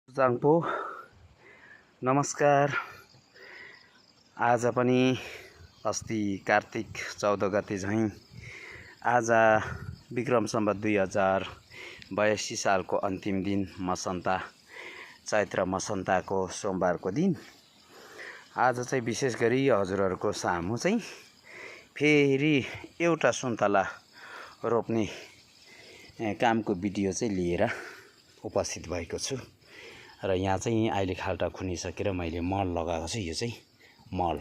जाङपो नमस्कार। आज पनि अस्ति कार्तिक 14 गते झैं आज विक्रम सम्वत 2082 सालको अन्तिम दिन मसन्ता चैत्र मसन्ताको सोमबारको दिन। आज चाहिँ विशेष गरी हजुरहरूको सामु चाहिँ फेरि एउटा सुन्तला रोप्ने कामको भिडियो चाहिँ लिएर उपस्थित भएको छु। र यहाँ चाहिँ अहिले खाल्टा खुनिसकेर मैले मल लगाएको छु। यो चाहिँ मल,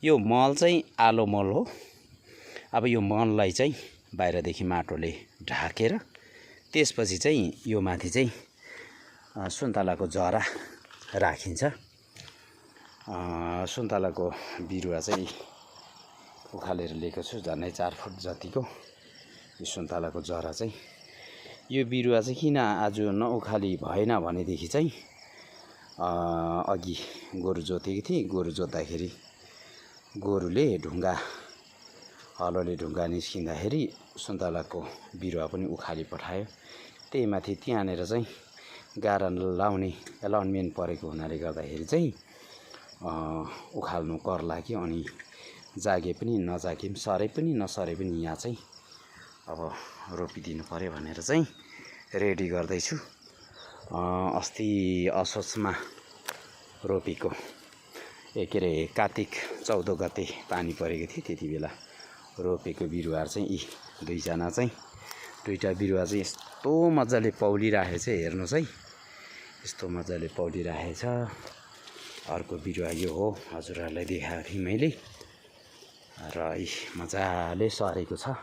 यो मल चाहिँ आलो मल हो। अब यो मललाई चाहिँ बाहिरदेखि माटोले ढाकेर त्यसपछि चाहिँ यो माथि चाहिँ सुन्तलाको जरा राखिन्छ। सुन्तलाको बिरुवा चाहिँ उखालेर लिएको छु, झन्डै 4 फुट जतिको। यो सुन्तलाको जरा चाहिँ यो बिरुवा चाहिँ किन आज नउखाली भएन भनेदेखि चाहिँ अघि गोरु जोतेको थिएँ। गोरु जोत्दाखेरि गोरुले ढुङ्गा हलोले ढुङ्गा निस्किँदाखेरि सुन्तलाको बिरुवा पनि उखाली पठायो। त्यही माथि त्यहाँनिर चाहिँ गारा लाउने एलाउन्मेन्ट परेको हुनाले गर्दाखेरि चाहिँ उखाल्नु कर लाग्यो। अनि जागे पनि नजागे पनि सरे पनि नसरे पनि यहाँ चाहिँ अब रोपिदिनु पर्यो भनेर चाहिँ रेडी गर्दैछु। अस्ति असोजमा रोपेको के अरे कार्तिक 14 गते पानी परेको थियो, त्यति बेला रोपेको बिरुवाहरू चाहिँ यी दुईजना चाहिँ दुईटा बिरुवा चाहिँ यस्तो मजाले पौलिरहेछ। हेर्नुहोस् है, यस्तो मजाले पौलिरहेछ। अर्को बिरुवा यो हो, हजुरहरूलाई देखाएको थिएँ मैले। र यी मजाले सरेको छ,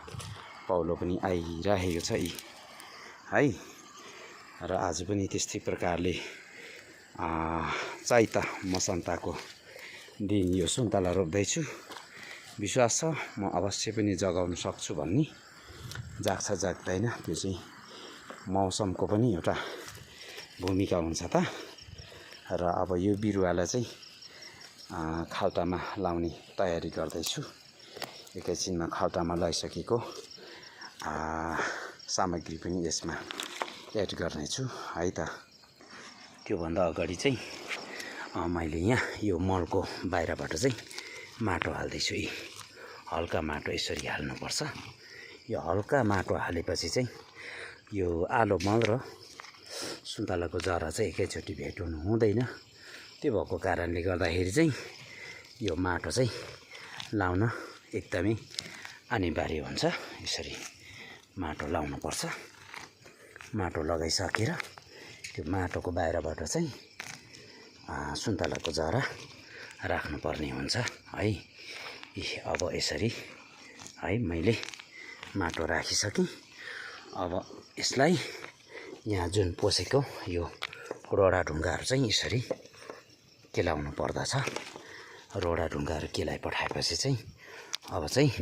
पौलो पनि आइरहेको छ यी है। र आज पनि त्यस्तै प्रकारले चैत मसन्ताको दिन यो सुन्तला रोप्दैछु। विश्वास छ म अवश्य पनि जगाउन सक्छु भन्ने। जाग्छ जाग्दैन त्यो चाहिँ मौसमको पनि एउटा भूमिका हुन्छ त। र अब यो बिरुवालाई चाहिँ खाल्टामा लाउने तयारी गर्दैछु। एकैछिनमा खाल्टामा लगाइसकेको सामग्री पनि यसमा एड गर्नेछु है त। त्योभन्दा अगाडि चाहिँ मैले यहाँ यो मलको बाहिरबाट चाहिँ माटो हाल्दैछु। यी हल्का माटो यसरी हाल्नुपर्छ। यो हल्का माटो हालेपछि चाहिँ यो आलो मल र सुन्तलाको जरा चाहिँ एकैचोटि भेट हुनु हुँदैन। त्यो भएको कारणले गर्दाखेरि चाहिँ यो माटो चाहिँ लाउन एकदमै अनिवार्य हुन्छ। यसरी माटो लाउनुपर्छ। माटो लगाइसकेर त्यो माटोको बाहिरबाट चाहिँ सुन्तलाको जरा राख्नुपर्ने हुन्छ है। अब यसरी है मैले माटो राखिसकेँ। अब यसलाई यहाँ जुन पोसेको यो रोडा ढुङ्गाहरू चाहिँ यसरी केलाउनु पर्दछ। रोडा ढुङ्गाहरू केलाइ पठाएपछि चाहिँ अब चाहिँ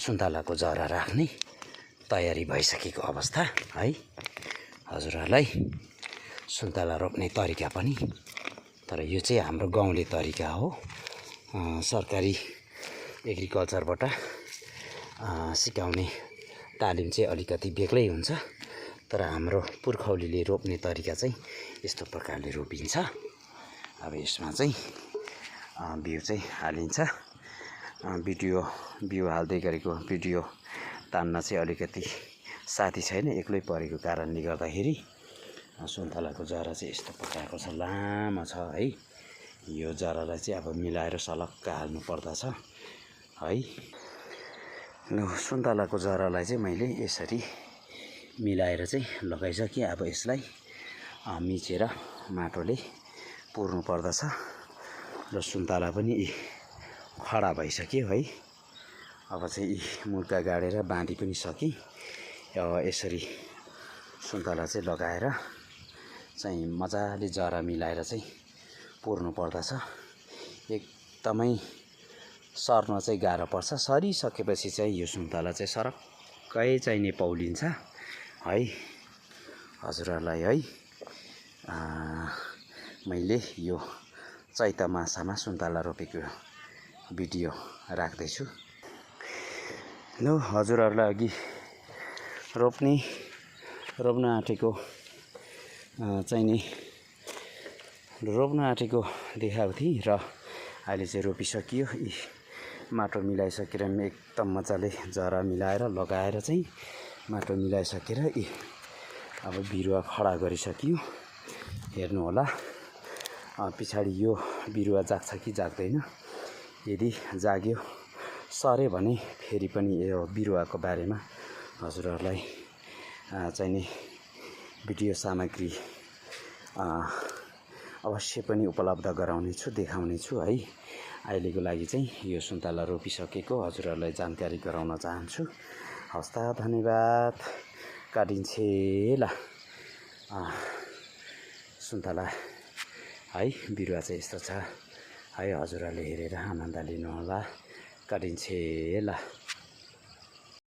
सुन्तलाको जरा राख्ने तयारी भइसकेको अवस्था है। हजुरहरूलाई सुन्तला रोप्ने तरिका पनि, तर यो चाहिँ हाम्रो गाउँले तरिका हो। सरकारी एग्रिकल्चरबाट सिकाउने तालिम चाहिँ अलिकति बेग्लै हुन्छ। तर हाम्रो पुर्खौलीले रोप्ने तरिका चाहिँ यस्तो प्रकारले रोपिन्छ। अब यसमा चाहिँ बिउ चाहिँ हालिन्छ। बिउ हाल्दै गरेको भिडियो तान्न चाहिँ अलिकति साथी छैन, एक्लै परेको कारणले गर्दाखेरि सुन्तलाको जरा चाहिँ यस्तो प्रकारको छ, लामो छ है। यो जरालाई चाहिँ अब मिलाएर सलक्क हाल्नु पर्दछ है। ल सुन्तलाको जरालाई चाहिँ मैले यसरी मिलाएर चाहिँ लगाइसकेँ। अब यसलाई मिचेर माटोले पुर्नु पर्दछ। र सुन्तला पनि खडा भइसक्यो है। अब चाहिँ यी मुर्गा गाडेर बाँधी पनि सकेँ। यसरी सुन्तला चाहिँ लगाएर चाहिँ मजाले जरा मिलाएर चाहिँ पुर्नु पर्दछ। एकदमै सर्न चाहिँ गाह्रो पर्छ। सरिसकेपछि चाहिँ यो सुन्तला चाहिँ सरक्कै चाहिने पौलिन्छ है। हजुरहरूलाई है मैले यो चैत मासमा सुन्तला रोपेको भिडियो राख्दैछु। ल हजुरहरूलाई अघि रोप्न आँटेको चाहिँ नि रोप्न आँटेको देखाएको थिएँ र अहिले चाहिँ रोपिसकियो। यी माटो मिलाइसकेर एकदम मजाले जरा मिलाएर लगाएर चाहिँ माटो मिलाइसकेर यी अब बिरुवा खडा गरिसकियो। हेर्नु होला पछाडि यो बिरुवा जाग्छ कि जाग्दैन। यदि जाग्यो सर्यो भने फेरि पनि यो बिरुवाको बारेमा हजुरहरूलाई चाहिँ नि भिडियो सामग्री अवश्य पनि उपलब्ध गराउनेछु, देखाउनेछु है। अहिलेको लागि चाहिँ यो सुन्तला रोपिसकेको हजुरहरूलाई जानकारी गराउन चाहन्छु। हवस् त, धन्यवाद। काटिन्छे ल सुन्तला है। बिरुवा चाहिँ यस्तो छ है, हजुरहरूले हेरेर आनन्द लिनुहोला। काटिन्छे ल।